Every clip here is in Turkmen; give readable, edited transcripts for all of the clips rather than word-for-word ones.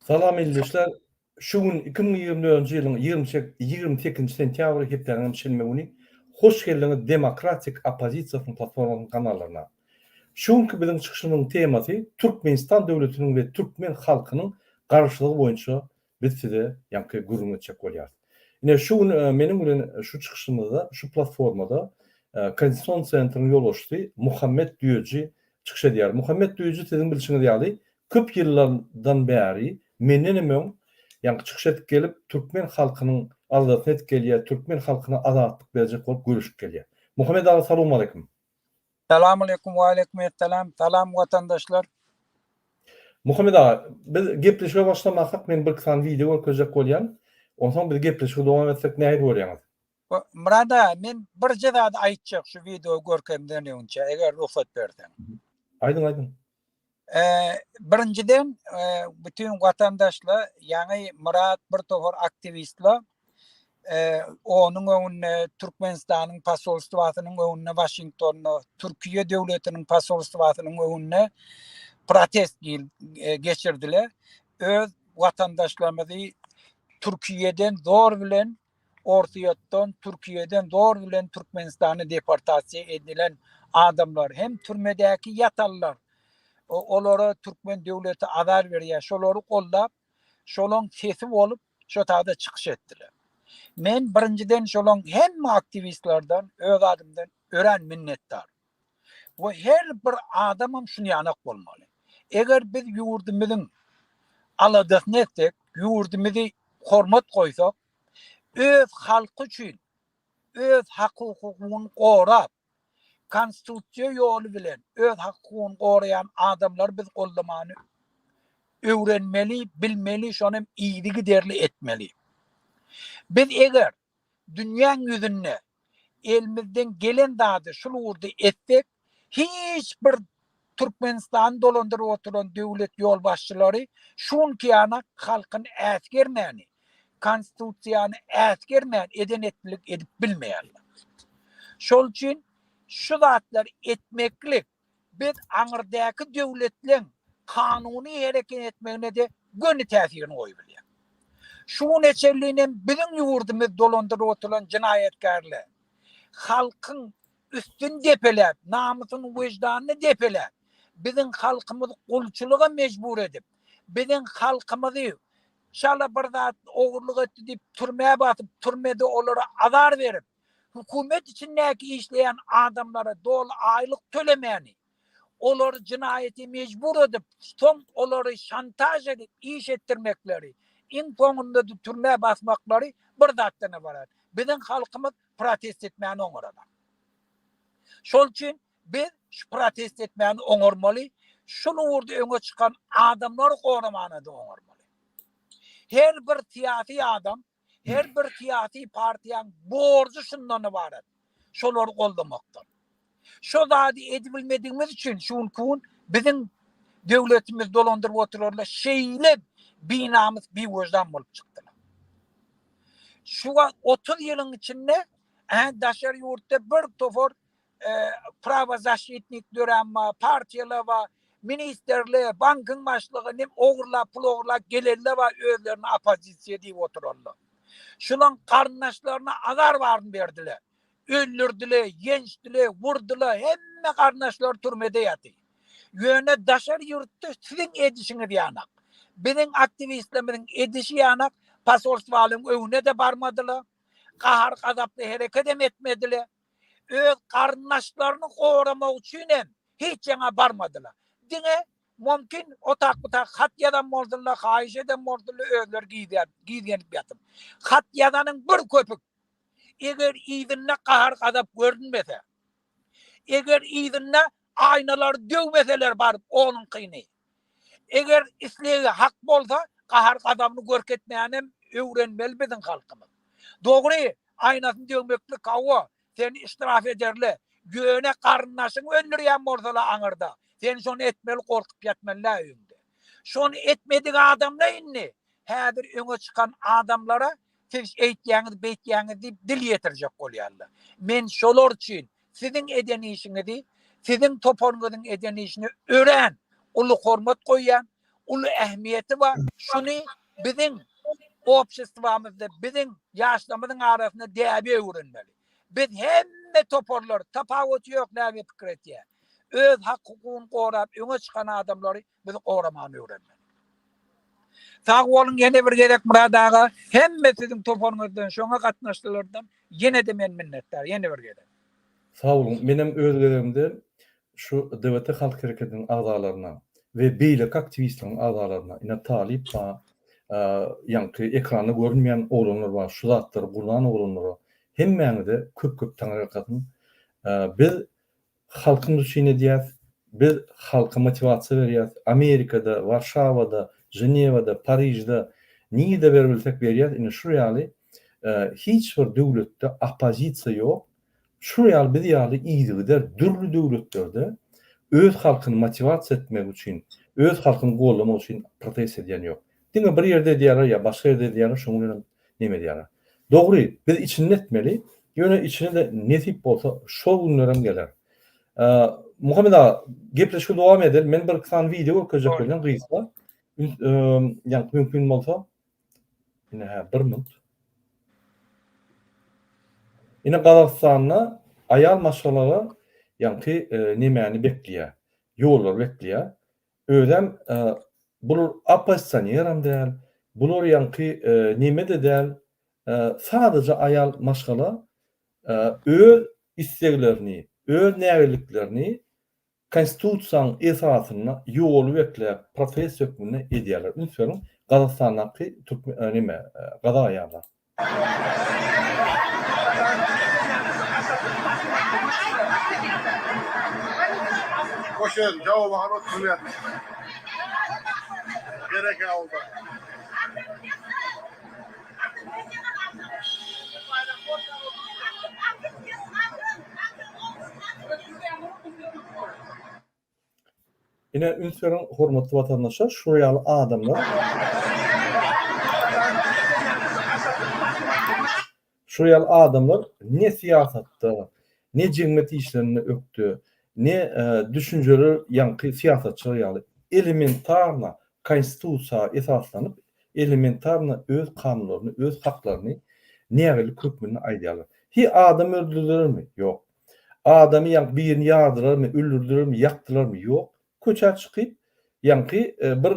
Salam ildeşler! Şu gün 2024-nji ýylyň 28-nji sentýabry hepdäniň hem şenbe güni. Hoş geldiňiz Demokratik oppozisiýasynyň platformasynyň kanallaryna. Şu günki biziň çykyşymyzyň temasy Türkmenistan döwletiniň we türkmen halkynyň garaşsyzlygy boýunça biz size ýaňky gürrüň etjek bolýarys. Ine şu gün meniň bilen şu çykyşymyzda şu platformada Konstitusion sentriň ýolbaşçysy Muhammet Düýeji çykyş edýär. Muhammet Düýeji siziň bilşiňiz ýaly köp ýyllardan bäri menden hem öň ýaňky çykyş edip gelip türkmen halkynyň aladasyny edip gelýär, türkmen halkyna azatlyk berjek bolup göreşip gelýär. Muhammet aga salowmaleýkim. Salamaleýkum waleýkim essalam salam watandaşlar. Muhammet aga biz gepleşige başlamasak men birki sany wideo görkezjek bolýan. Onsoň biz gepleşigi dowam etsek nähili görýäňiz? Myrat aga men birje zady aýtjak şu wideo görkezmeden öňçe eger rugsat berseň. Aýdyň aýdyň. Birinjiden bütün watandaşlar ýaňy Myrat bir topar aktiwistler onuň öňünde Türkmenistanyň posolstwasynyň öňünde Waşingtonda Türkiýe döwletiniň posolstwasynyň öňünde protest geçirdiler. Öz watandaşlarymyzy Türkiýeden zor bilen Orsýetden, Türkiýeden zor bilen Türkmenistana deportasiýa edilen adamlar hem türmedäki ýatanlar, olara türkmen döwleti azar berýär, şolary goldap, şolaň sesi bolup, şo taýda çykyş etdiler. Men birinjiden şolaň hemme aktiwistlerden öz adymdan örän minnetdar. We her bir adamam şuny ýanak bolmaly. Eger biz ýurdumyzyň aladasyny etsek, ýurdumyzy hormat goýsak, öz halky üçin öz hak-hukugyny gorap, konstitusiýa ýoly bilen öz hak-hukugyny goraýan adamlary biz goldamany öwrenmeli, bilmeli, şony hem yzygiderli etmeli. Biz eger dünýäň ýüzünde elimizden gelen zady şul ugurda etsek, hiç bir Türkmenistany dolandyryp oturan döwlet ýolbaşçylary şu günki ýanak halkyny äsgermäni, konstitusiýany äsgermän eden-etdilik edip bilmeýärler. Şol üçin şu zatlary etmeklik biz aňyrdaky döwletleň kanuny hereket etmegine-de göni täsirini goýup bilýär. Şu güne çenlinem biziň ýurdumyz dolandyryp oturan jenaýatkärler halkyň üstüni depeläp, namysyny, weždanyny depeläp, biziň halkymyzy gulçulyga mejbur edip, biziň halkymyzy çala bir zat ogurlyk etdi diýip türmä basyp, türmede olara azar berip, hökümet içindäki işleýän adamlara doly aýlyk tölemäni, olary jenaýata mejbur edip, soň olary şantaž edip iş etdirmekleri, iň soňunda-da türmä basmaklary bir zatdan ybarat. Biziň halkymyz protest etmäni oňaralar. Şol üçin biz şu protest etmäni oňarmaly, şul ugurda öňe çykan adamlary goramana-da oňarmaly. Her bir syýasy adam, her bir syýasy partiýaň borjy şundan ybarat, şolary goldamakdan. Şo zady edibilmedigimiz üçin şu günki gün biziň döwletimizi dolandyryp oturanlar şeýle binamys, biwejdan bolup çykdylar. Şu wagt 30 ýylyň içinde hä daşary ýurtda bir topar prawozaşitnik dörän bar, partiýalar bar, ministrler, bankyň başlygy nem ogurlap pul ogurlap gelenler bar özlerini oppozisiýa diýip oturanlar. Şulaň garyndaşlaryna azar baryny berdiler. Öldürdile, ýençdile, wurdyla, hemme garyndaşlary türmede ýaty. Ýöne daşary ýurtda siziň edişiňiz ýanak. Biziň aktiwistlerimiziň edişi ýanak posolstwalyň öňüne-de barmadylar, gahar-gazaply herekedem etmediler. Öz garyndaşlaryny goramak üçin hem hiç ýaňa barmadylar. Diňe mümkin otak-butak hat ýazan bolsunlar, haýyş eden bolsunlar, özleri gizlenip ýatyp. Hat ýazanyň bir köpük Eger yzynda gahar-gazap görünmese, eger yzynda aýnalary döwmeseler baryp onuňkyny, eger islegi hak bolsa, gahar-gazabyny görkezmänem öwrenmeli biziň halkymyz. Dogry, aýnasyny döwmeklik hawa, seni ştraf ederler, ýöne garyndaşyňy öldürýän bolsalar aňyrda, sen şony etmeli gorkup ýatmaly-dä öýüňde. Şony etmedik adamlar indi häzir öňe çykan adamlara Siz eýtýäňiz, beýtýäňiz diýip dil ýetirjek bolýarlar. Men şolar üçin siziň eden işiňizi, siziň toparyňyzyň eden işine örän uly hormat goýýan. uly ähmiýeti bar. Şuny biziň obşestwamyzda, biziň ýaşlarymyzyň arasynda däbe öwrenmeli. Biz hemme toparlar, tapawuty ýok näme pikir etýär. Öz hak-hukugyny gorap öňe çykan adamlary biz goramany öwrenmeli. Sag boluň ýene bir gezek Myrat aga, hemme siziň toparyňyzdan, şoňa gatnaşdylardan ýene-de men minnetdar, ýene bir gezek. Sag boluň. Menem öz gezegimde şu DWT halk hereketiniň agzalaryna we beýleki aktiwistleriň agzalaryna, ine Talyp bar, ýaňky ekranda görünmeýän oglanlar bar, şu zatlary gurnan oglanlara hemmäňize köp-köp taňryýalkasyn. Biz halkymyz üçin edýäs, biz halka motiwasiýa berýäs. Amerikada, Warşawada, Ženewada, Parižde nirde beribilsek berýäs. Ine şul ýaly hiç bir döwletde oppozisiýa ýok. Şul ýaly biz ýaly yzygider dürli döwletlerde öz halkyny motiwasiýa etmek üçin, öz halkyny goldamak üçin protest edýän ýok. Diňe bir ýerde edýärler ýa başga ýerde edýärler, şonuň bilenem neme edýärler. Dogry, biz içinde etmeli, ýöne içine-de nesip bolsa şol günlerem geler. Muhammet aga, gepleşigi dowam edeli. Men bir sany wideo görkezjek bolýan gysga. Ýa mümkin bolsa. Ine hä, bir minut. Ine Gazagystanda aýal maşgalalar ýaňky nemäni bekleýär, ýollary bekleýär. Özem bular oppozisioneram däl, bular ýaňky neme-de däl, sadaja aýal maşgala öz isleglerini, öz nägileliklerini konstitusiýanyň esasynda ýoly bekläp, protest hökmünde edýärler. Üns beriň, Gazagystandaky türkmen neme, gazak aýallar. Ine üns beriň hormatly watandaşlar şular ýaly adamlar şular ýaly adamlar ne syýasatda ne jemgyýet işlerinde ökde ne düşünjeler ýaňky syýasatçylar ýaly elementarno konstitusiýa esaslanyp elementarno öz kanunlaryny öz haklaryny nägilik hökmünde aýdýarlar. Hi adam öldürdilermi? Ýok. Adamy ýaňky birini ýardylarmy, öldürdilermi, ýakdylarmy? Ýok. Köçä çykyp, ýaňky bir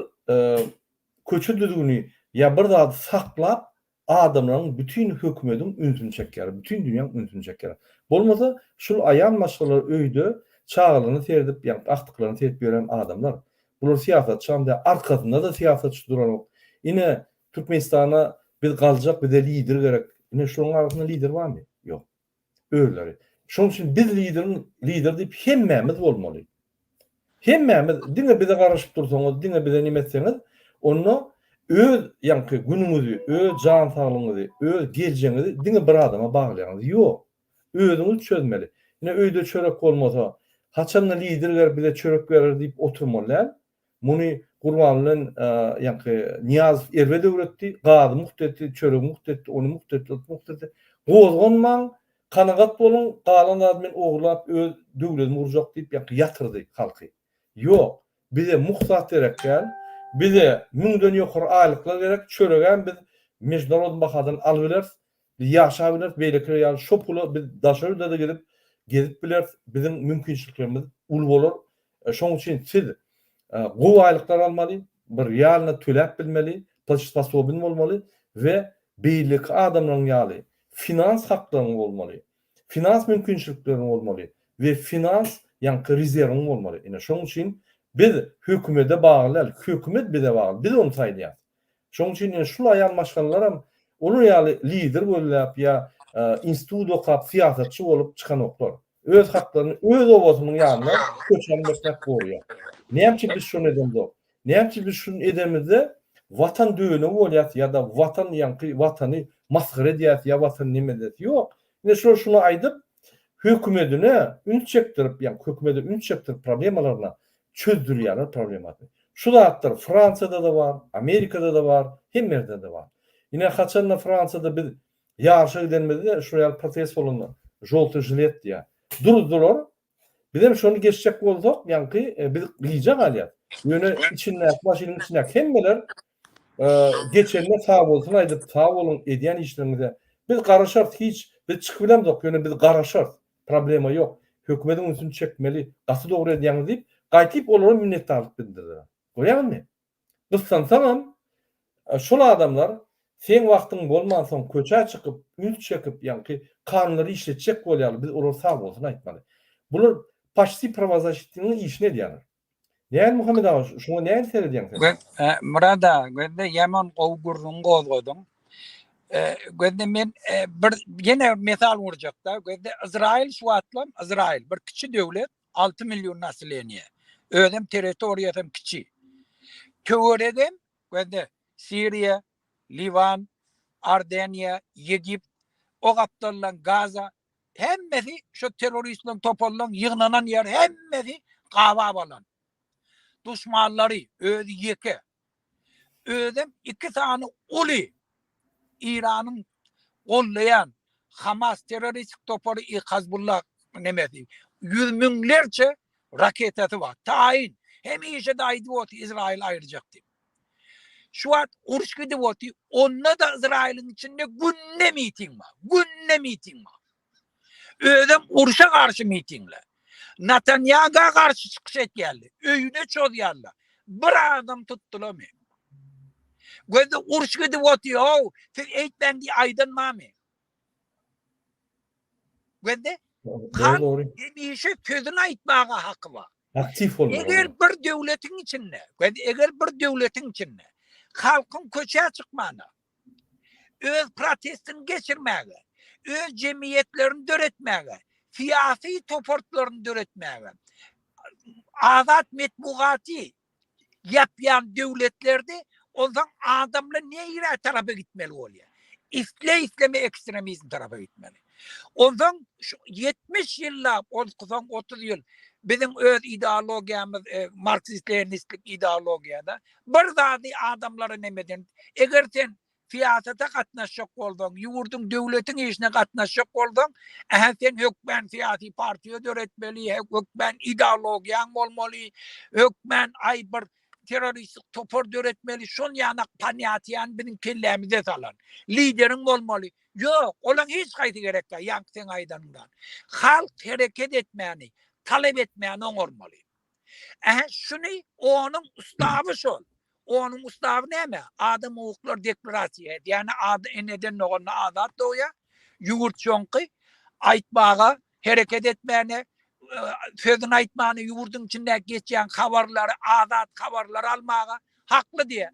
köçe düzgüni ýa bir zady saklap, adamlaryň bütin hökümediň ünsüni çekýärler, bütin dünýäň ünsüni çekýärler. Bolmasa, şul aýal maşgalalar öýde çagalaryna seredip, ýaňky agtyklaryna seredip ýören adamlar. Bular syýasatçam däl, arkasynda-da syýasatçy duranok. Ine, Türkmenistana biz galjak, bize lider gerek. Ine, şularyň arasynda lider barmy? Ýok. Özleri. Şonuň üçin biz lideriň lider diýip hemmämiz bolmaly. Hemmämiz diňe bize garaşyp dursaňyz, diňe bize neme etseňiz, onda öz ýaňky günüňizi, öz jan saglygyňyzy, öz geljegiňizi diňe bir adama baglaýaňyz. Ýok. Özüňiz çözmeli. Ine öýde çörek bolmasa, haçanda lider gelip bize çörek berer diýip oturmaly däl. Muny Gurban bilen ýaňky Nyýazow erbet öwretdi, gazy mugt etdi, çöregi mugt etdi, ony mugt etdi, ony mugt etdi. Gozganmaň, kanagat boluň, galan zady men ogurlap öz döwletimi gurjak diýip ýaňky ýatyrdy halky. Ýok, bize mugt zat gerek däl, bize müňden ýokary aýlyklar gerek, çöregem biz mežnarodny bahadan alybileris, Biz ýaşap bileris, beýlekiler ýaly şo pula biz daşary ýurda-da gidip, gezip bileris, biziň mümkinçiliklerimiz uly bolar. Şonuň üçin siz gowy aýlyklar almaly, bir realno töläp bilmeli, platižsposobny bolmaly we beýleki adamlaryň ýaly finans haklaryň bolmaly, finans mümkinçilikleriň bolmaly we finans ýaňky rezerwiň bolmaly. Ine şonuň üçin biz hökümede bagly däl, hökümet bize bagly, biz ony saýlaýarys. Şonuň üçin ine şul aýal maşgalalaram olar ýaly lider gözläp ýa institut okap syýasatçy bolup çykanoklar. Öz haklaryny öz obasynyň ýanynda köçäni bekläp goraýar. Näme üçin biz şony edemzok? Näme üçin biz şuny edemizde watan dönügi bolýas ýa-da watan ýaňky watany masgara edýäs ýa watany neme edýäs? Ýok. Ine şular şuny aýdyp hökümedine üns çekdirip ýa hökümede üns çekdirip problemalaryna çözdürýärler problemasyny. Şu zatlar Fransiýada-da bar, Amerikada-da bar, hemme ýerde-de bar. Ine haçanda Fransiýada biz ýaryşa gidenimizde şular ýaly protest bolanda, žoltyý žilet diýýär. Duruzdylar. Bizem şony geçjek bolsak, ýaňky biz gijä galýas. Ýöne içindäki maşynyň içindäki hemmeler geçende sag bolsun aýdyp, sag boluň edýän işleriňize. Biz garaşarys hiç, biz çykyp bilemzok, ýöne biz garaşarys. Problema ýok. Hökümediň ünsüni çekmeli, gaty dogry edýäňiz diýip, gaýtyp olara minnetdarlyk bildirdiler. Görýäňizmi? Gyssansaňam, şol adamlar seň wagtyň bolmansoň köçä çykyp, üns çekip, ýaňky kanunlary işletjek bolýarlar, biz olara sag bolsun aýtmaly. Bular paçti prawozaşitnigiň işini edýärler. Näl Muhammet aga, şuňa nähili seredýäň sen? Myrat aga, gözde ýaman gowy gürrüň gozgadyň. Gözde men bir ýene bir mysal urjakda, gözde Izrail şu wagtlam Izrail bir kiçi döwlet, 6 million naseleniýe. Özem territoriýasam kiçi. Töweregem gözde Siriýa, Liwan, Ardeniýa, Ýegipt, o gapdaldan Gaza hemmesi şu terroristleriň toparlaryň ýygnanan ýeri hemmesi gabap alan. Duşmanlary özi ýeke. Özem iki sany uly Iranyň gollaýan Hamas terroristik topary i Hezbollah nemesi ýüz müňlerçe raketasy bar. Taýyn. Hemişe-de aýdyp otyr Izraýyly aýyrjak diýip. Şu wagt uruş gidip otyr. Onda-da Izraýylyň içinde günde miting bar. Günde miting bar. Özem urşa garşy mitingler. Natanýaga garşy çykyş etýärler. Öýüne çozýarlar. Bir adam tutdulamy? Gözde uruş gidip otyr, how, siz eýtmäň diýip aýdan barmy? Gözde halk hemişe sözüni aýtmaga haky bar. Aktiw bolmaly. Eger bir döwletiň içinde, eger bir döwletiň içinde halkyň köçä çykmana, öz protestini geçirmäge, öz jemgyýetlerini döretmäge, syýasy topartlaryny döretmäge, azat metbugaty ýapýan döwletlerde onsoň adamlar nirä tarapa gitmeli bolýar? Isle-isleme ekstremizm tarapa gitmeli. Onsoň şu 70 ýyllap, onsoň 30 ýyl biziň öz ideologiýamyz e, marksist-leninistlik ideologiýada bir zady adamlara nemeden, eger sen syýasata gatnaşjak bolsaň, ýurduň, döwletiň işine gatnaşjak bolsaň, ähä sen hökmän syýasy partiýa döretmeli, hökmän ideologiýaň bolmaly, hökmän aý bir terroristik topar döretmeli, şon ýanak ponýatiýany biziň kellämize salan. Lideriň bolmaly. Ýok, olaň hiç haýsy gerek däl, ýaňky seň aýdanyňdan. Halk hereket etmäni, talap etmäni oňarmaly. Ähä şuny onuň ustawy şol. Onuň ustawy näme? Adam hukuklary deklarasiýa, ýagny ady eneden doganda azat dogýar. Ýurt şoňky aýtmaga, hereket etmäne, sözüni aýtmana, ýurduň içinde geçýän habarlary, azat habarlary almaga hakly diýýär.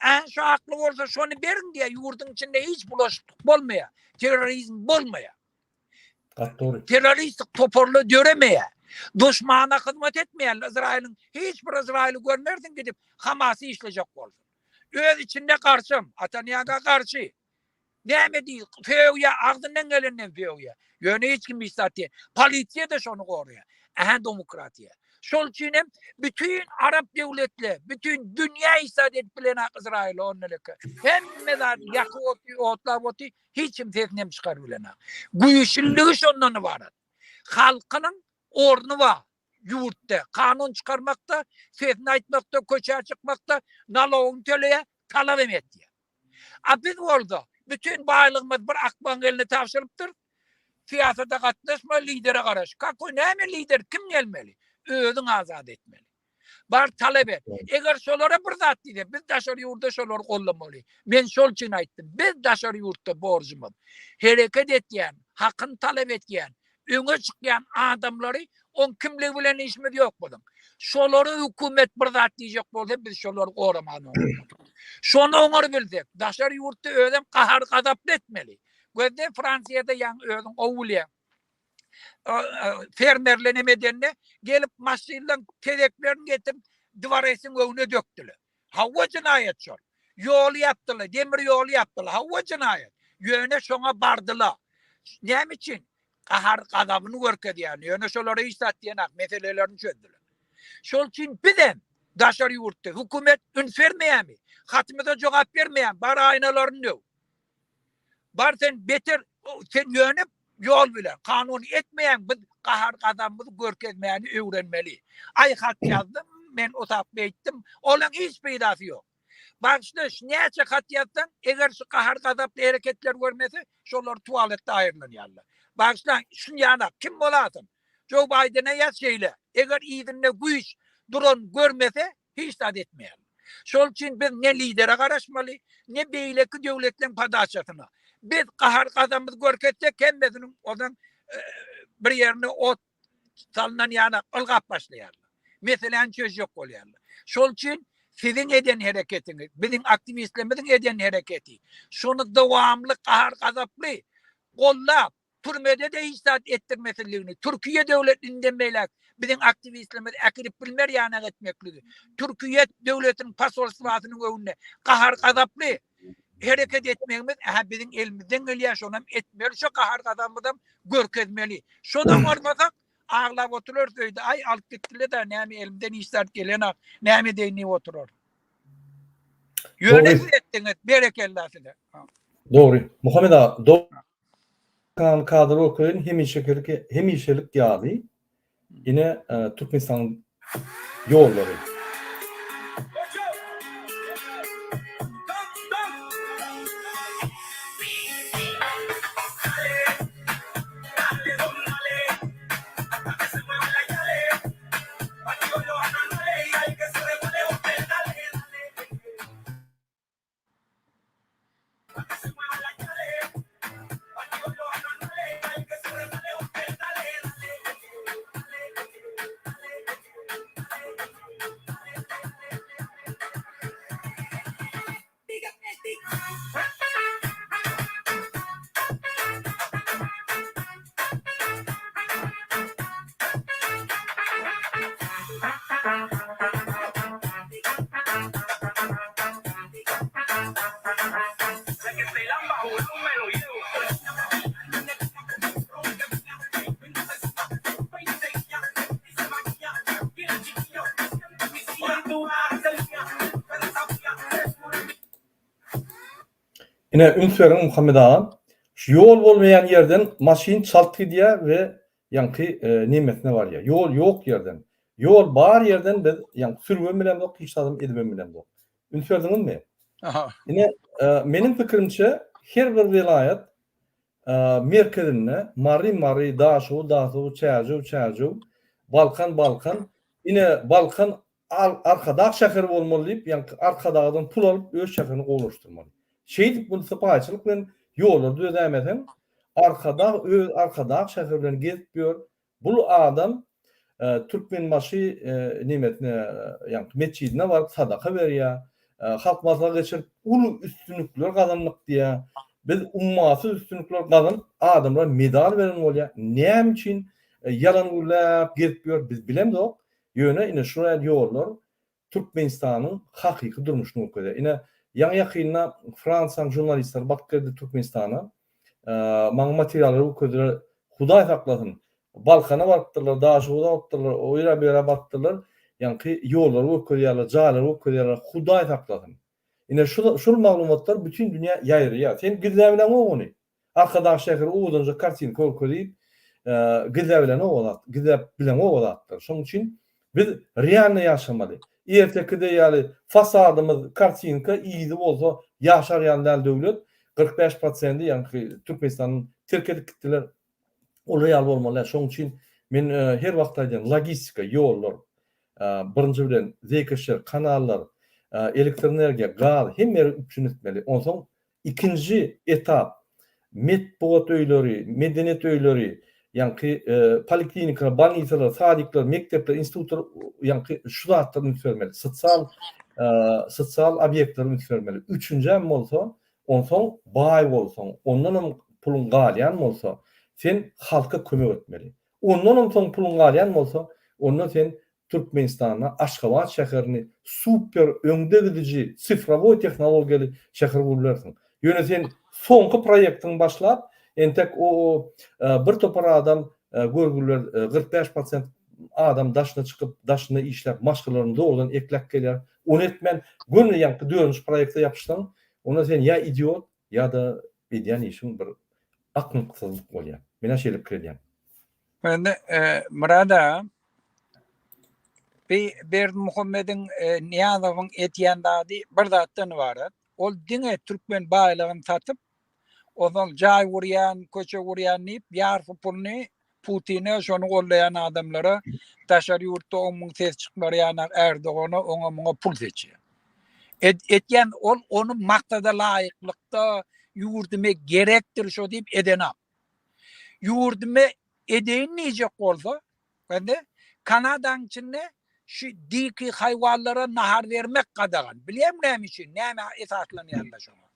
Ähä şu hakly bolsa şony beriň diýýär. Ýurduň içinde hiç bulaşyklyk bolmaýar. Terrorizm bolmaýar. Gaty dogry. Terroristik toparlar döremeýär. Duşmana hyzmat etmeýärler. Izraýylyň hiç bir Izraýyly görmersiň gidip Hamasy işlejek bolsun. Öz içinde garşam, Atanýaga garşy. Näme diý, sögýär, agzyndan gelenden sögýär. Ýöne hiç kim hiç zat diýen. Polisiýa-da şony goraýar. Ähä demokratiýa. Şol üçin hem bütin arap döwletler, bütin dünýä hiç zat edip bilenak Izraýyla ondan öte. Hemme zat ýakyp otyr, otlap otyr. Hiç kim sesini hem çykaryp bilenok. Güýçlüligi şondan ybarat. Halkynyň orny bar ýurtda. Kanun çykarmakda, sesini aýtmakda, köçä çykmakda, nalogyny töleýär, talap hem etýär. A biz bolsa bütin baýlygymyzy bir akmagyň eline tabşyrypdyr. Syýasata gatnaşma, lidere garaş. Kakoý näme lider, kim gelmeli? Özüň azat etmeli. Bar talap et. Eger şolara bir zat diýse, biz daşary ýurda şolary gollamaly. Men şol üçin aýtdym. Biz daşary ýurtda borjumyz. Hereket etýän, hakyny talap etýän, öňe çykýan adamlary oň kimligi bilen işimiz ýok biziň. Şolara hökümet bir zat diýjek bolsa, biz şolary goramany oňarmaly. Şony oňarybilsek, daşary ýurtda özem gahar-gazaply etmeli. Gözde Fransiýada ýaňy özüň gowy bilýäň. Fermerler neme edende gelip maşynlaryň tezeklerini getirip dworesiň öňüne dökdüler. Hawa jenaýat şol. Ýoly ýapdylar, demir ýoly ýapdylar. Hawa jenaýat. Ýöne şoňa bardylar. Näme üçin? Gahar gazabyny görkezýär. Ýöne şolara hiç zat diýenak, meselelerini çözdüler. Şol üçin bizem daşary ýurtda hökümet üns bermeýärmi? Hatymyza jogap bermeýärmi? Bar aýnalaryny döw. Bar sen beter sen ýöne ýol bilen kanun etmeýäň biz gahar gazabymyzy görkezmäni öwrenmeli. Aý hat ýazdym. men otap beýtdim. Olaň hiç peýdasy ýok. Bagyşla, şu näçe hat ýazsaň, eger şu gahar-gazaply hereketler görmese, şolar tualetde aýrylanýarlar. Bagyşlaň, şun ýanak, kim bolasyn? Joe Baýdene ýaz şeýle, eger yzynda güýç duran görmese, hiç zat etmeýär. Şol üçin biz ne lidere garaşmaly, ne beýleki döwletleň podaçasyna. Biz gahar-gazabymyzy görkezsek, hemmesiniň odan bir ýerine ot salnan ýana ylgap başlaýarlar. Meseläni çözjek bolýarlar. Şol üçin siziň eden hereketiňiz, biziň aktiwistlerimiziň eden hereketi, şony dowamly gahar-gazaply gollap, türmede-de hiç zat etdirmesizligini, Türkiýe döwlet indem beýläk biziň aktiwistlerimizi äkidip bilmer ýanak etmekligi, Türkiýe döwletiniň posolstwasynyň öňünde gahar-gazaply hereket etmegimiz ähä biziň elimizden gelýär, şonam etmeli, şo gahar-gazabymyzam görkezmeli. Şonam bolmasak, aglap oturarys öýde, aý alyp gitdiler-dä, näme elimden hiç zat gelenok, näme edeýin diýip oturarys. Ýöne siz etdiňiz, berekella size. Dogry. Muhammet aga, dogry. Kan kadr okaýyn hemişelik hemişelik ýaly ine Türkmenistanyň ýollary. Ine üns beriň Muhammet aga, şu ýol bolmaýan ýerden maşyn çalt gidýär we ýaňky nemesine barýar. Ýol ýok ýerden. Ýol bar ýerden biz ýaňky sürübem bilemzok, hiç zadam edibem bilemzok. Üns berdiňizmi? Aha. Ine, meniň pikirimçe her bir welaýat merkezinde Mary Mary, Daşoguz Daşoguz, Çärjew Çärjew, Balkan Balkan, ine Balkan Arkadag şäheri bolmaly diýip, ýaňky Arkadagdan pul alyp öz şäherini gowulaşdyrmaly. Şeýdip muny sypaýyçylyk bilen ýollary düzedäýmeseň, Arkadag öz Arkadag şäheri bilen gezip ýör. Bul adam Türkmenbaşy nemesine, ýaňky metjidine baryp sadaka berýär. Halk maslahat geçirip uly üstünlikler gazandyk diýýär. Biz ummasyz üstünlikler gazanyp adamlara medal beren bolýar. Näme üçin ýalan gürläp gezip ýör biz bilemzok. Ýöne ine şu ýaly ýollar Türkmenistanyň hakyky durmuşyny görkezýär. Ine ýaňy-ýakynda Fransiýanyň žurnalistleri baryp geldi Türkmenistana. Maňa materiallary görkezdiler. Hudaý saklasyn. Balkana barypdyrlar, Daşoguza barypdyrlar, o ýere bu ýere barypdyrlar. Ýaňky ýollary görkezýärler, jaýlary görkezýärler. Hudaý saklasyn. Ine şu şul maglumatlar bütin dünýä ýaýraýar. Sen gizläbileňok ony. Arkadag şäheri owadanja kartinka görkezip, gizläbilenok o zat, gizläp bileňok o zatlary. Şonuň üçin biz realno ýaşamaly. Ertekide ýaly fasadymyz kartinka, yzy bolsa ýaşar ýaly däl döwlet. 45 prosendi ýaňky Türkmenistany terk edip gitdiler. Olar ýaly bolmaly däl. Şonuň üçin men her wagt aýdýan, logistika, ýollar, birinji bilen zeýkeşler, kanallar, elektroenergiýa, gaz hemme ýeri üpjün etmeli. Onsoň Ikinji etap, metbugat öýleri, medeniýet öýleri, ýaňky poliklinikalar, bolnisalar, sadikler, mekdepler, institutlar, ýaňky şu zatlara üns bermeli. Sosial sosial obýektlere üns bermeli. Üçünjem bolsa, onsoň baý bolsaň, ondanam puluň galýan bolsa, sen halka kömek etmeli. Ondanam soň puluň galýan bolsa, onda sen Türkmenistanda Aşgabat şäherini super öňde gidiji sifrowoý tehnologiýaly şäher gurup bilersiň. Ýöne sen soňky proýektiňi başlap, entek o bir topar adam görgüliler 45 prosent adam daşyna çykyp, daşynda işläp, maşgalalaryny zordan ekläp gelýär. Ony etmän, göni ýaňky dördünji proýekte ýapyşsaň, onda sen ýa idiot, ýa-da edýän işiň bir akmaksyzlyk bolýar. Men-ä şeýle pikir edýän. Indi Murad aga. Bi Berdimuhamediň Nyýazowyň edýän zady bir zatdan ybarat. Ol diňe türkmen baýlygyny satyp, ozal jaý gurýan, köçe gurýan diýip, ýarpy puluny Putine, şony gollaýan adamlara, daşary ýurtda oň-muň ses çykmarýan Erdogana, oňa-muňa pul seçýär. Et, etýän ol ony maksada laýyklykda ýurdume gerekdir şo diýip edenok. Ýurdume edeýin diýjek bolsa, Indi Kanadaň içinde şu diki haýwanlara nahar bermek gadagan. Bilýäňmi näme üçin? Nämä esaslanýarlar şoňa?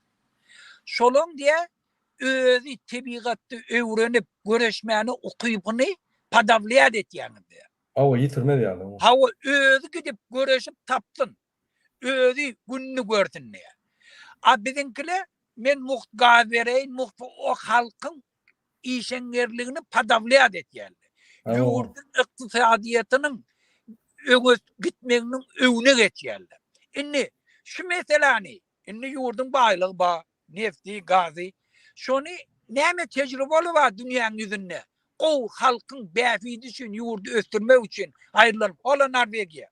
Şolaň diýä özi tebigatda öwrenip göreşmäne ukybyny podawlýat etýäňiz diýä. Hawa, ýitirmez ýaly. Hawa, özi gidip göreşip tapsyn. Özi gününi görsün diýä. A biziňkiler men mugt gaz bereýin, mugt o halkyň işeňňirligini podawlýat etýärler. Ýurduň ykdysadyýetiniň öňe gitmeginiň öňüne geçýärler. Indi şu meseläni, indi ýurduň baýlygy bar, nefti, gazy. Şony näme tejribeler bar dünýäň ýüzünde? Gowy halkyň bähbidi üçin, ýurdy ösdürmek üçin aýrylan, hol-a Norwegiýa.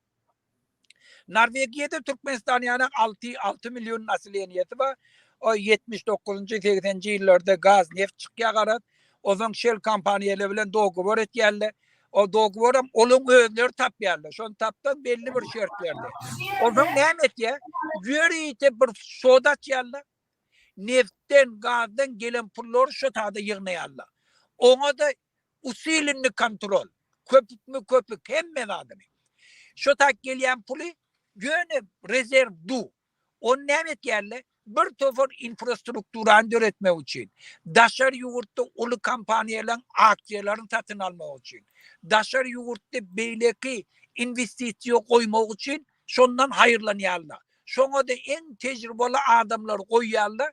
Norwegiýada Türkmenistan ýaly 6 6 million naseleniýesi bar. O 79-njy, 80-nji ýyllarda gaz, neft çykýar garaz. Ozan Shell kompaniýalary bilen dogovor etýärler. O dogovoram olaň özleri tapýarlar. Şony tapdan belli bir şertlerde. Ozan näme etýär? Ýörite bir şod açýarlar. Neftden, gazdan gelen pullary şo tada ýygnaýarlar. Oňa-da usilenny kontrol. Köpükmi köpük hemme zadyny. Şo tak gelýän puly ýöne rezerw du. Ony näme etýärler? Bir topar infrastrukturany döretmek üçin, daşary ýurtda uly kompaniýalaryň aksiýalaryny satyn almak üçin, daşary ýurtda beýleki inwestisiýa goýmak üçin şondan haýyrlanýarlar. Şoňa-da iň tejribeli adamlary goýýarlar.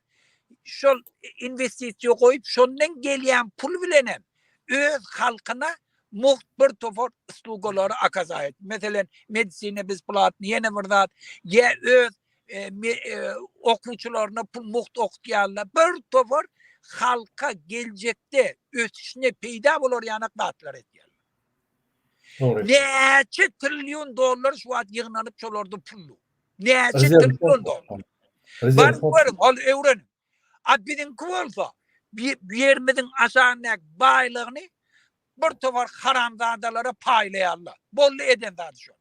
Şol inwestisiýa goýup, şondan gelýän pul bilenem öz halkyna mugt bir topar uslugalary okazaýat. Meselem, medisina besplatny, ýene bir zat, ýa öz e, e, okuwçylaryna pul mugt okutýarlar. Bir topar halka geljekde ösüşine peýda bolar ýanak zatlar edýärler. Dogry. Näçe trillion dollar şu wagt ýygnanyp şolarda pullu. Näçe trillion dollar. Baryp görüň, ol öwreniň. A biziňki bolsa ýerimiziň aşagyndaky baýlygyny bir topar haramzadalara paýlaýarlar. Boldy eden zady şol.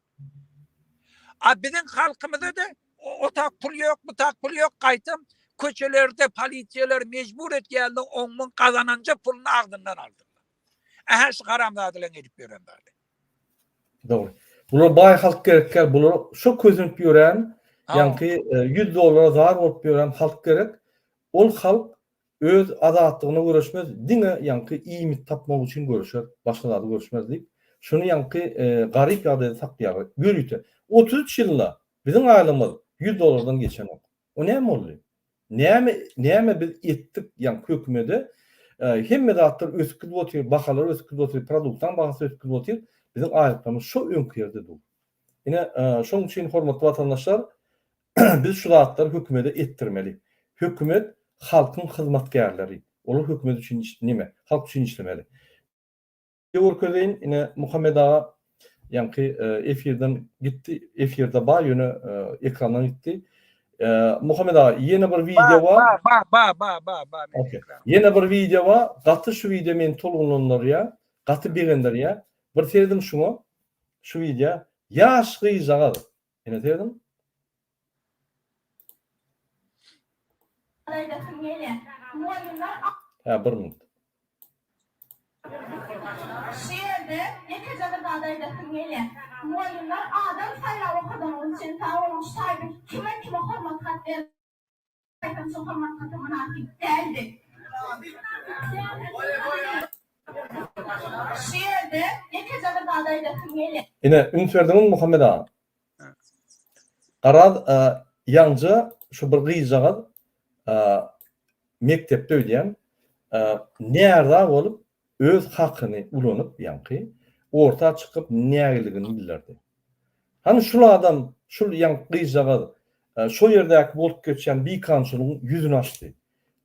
A biziň halkymyza-da o tak pul ýok, bu tak pul ýok, gaýtam köçelerde polisiýalar mejbur etýärler, oň-muň gazananja puluny agzyndan alsynlar. Ähä şu haramzadalaryň edip ýören zady. Dogry. Bular baý halk gerek däl, bular şo kösenip ýören, ýaňky 100 dollara zar bolup ýören halk gerek. Ol halk öz azatlygyna göreşmez, diňe ýaňky iýmit tapmak üçin göreşer, başga zada göreşmez diýip, şuny ýaňky garyp ýagdaýda saklaýarlar. Ýörite. 33 ýylda biziň aýlygymyz 100 dollardan geçenok. O näme boldy? Näme näme biz etdik ýaňky hökümede hemme zatlar ösüp gidip otyr, bahalar ösüp gidip otyr, produktaň bahasy ösüp gidip otyr, biziň aýlyklarymyz şo öňki ýerde dur. Ine şoň üçin hormatly watandaşlar biz şu zatlary hökümede etdirmeli. Hökümet halkyň hyzmatkärleri. Olar hökümet üçin neme, halk üçin işlemeli. Görkezeýin ine Muhammet aga ýaňky efirden gitdi efirde bar ýöne ekrandan gitdi. Muhammet aga ýene bir wideo bar. Ba ba ba ba ba ba. Ýene bir wideo bar. Gaty şu wideo meni tolgunlandyrýar. Gaty begendirýär. Bir serediň şuňa. Şu wideo. Ýaş gyzjagaz. Ine serediň. Aýdasym gelýär. Mugallymlar. Hä bir minut. Şu ýerde ýekeje bir zat aýdasym gelýär. Mugallymlar adam saýlap okadanyňyz üçin sag boluň. Şu taýda kime kime hormat hat berseň şo hormat hata mynasyp däldi. Şu ýerde ýekeje bir zat aýdasym gelýär. Ine üns berdiňizmi Muhammet aga? Garaz, ýaňja şu bir gyzjagaz mekdepde öýdýän, närza bolup, öz hakyny ulanyp, ýaňky, orta çykyp nägiligini bildirdi. Hany şul adam, şul ýaňky gyzjagaz şo ýerdäki bolup geçýän bikanunçylygyň ýüzüni açdy.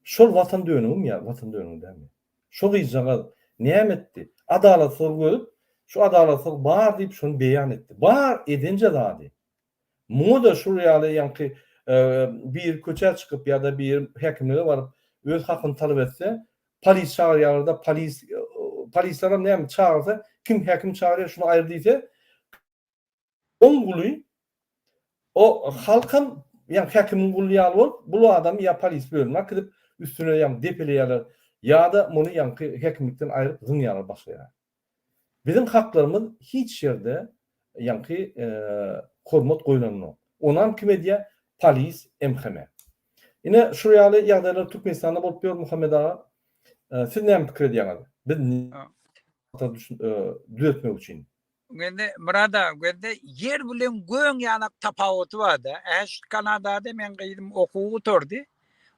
Şol watan dönügimi ýa watan dönügi dälmi? Şo gyzjagaz näme etdi? Adalatsyzlygy görüp, Şu adalatsyzlyk bar diýip şony beýan etdi. Bar edenje zady. Muňa-da şul ýaly ýaňky biri köçä çykyp ýa-da biri häkimlige baryp öz hakyny talap etse, polis çagyrýarlar-da, polis polislerem näme çagyrsa, kim häkim çagyrýar şuny aýyr diýse, oň guly o halkam ýa häkimiň guly ýaly bolup, bul adamy ýa polis bölümine äkidip üstüne ýa depeleýärler ýa-da muny ýaňky häkimlikden aýryp zyňýarlar başga ýere. Biziň haklarymyz hiç ýerde ýaňky hormat goýlanok. Onam kim edýär? Polis, MHM. Ine şu ýaly ýagdaýlar Türkmenistanda bolup ýör Muhammet aga. Siz näme pikir edýäňiz? Biz düzetmek üçin. Gözde Myrat aga gözde ýer bilen göň ýanak tapawuty barda. Äş Kanadada meň gyzym okuwy gutardy.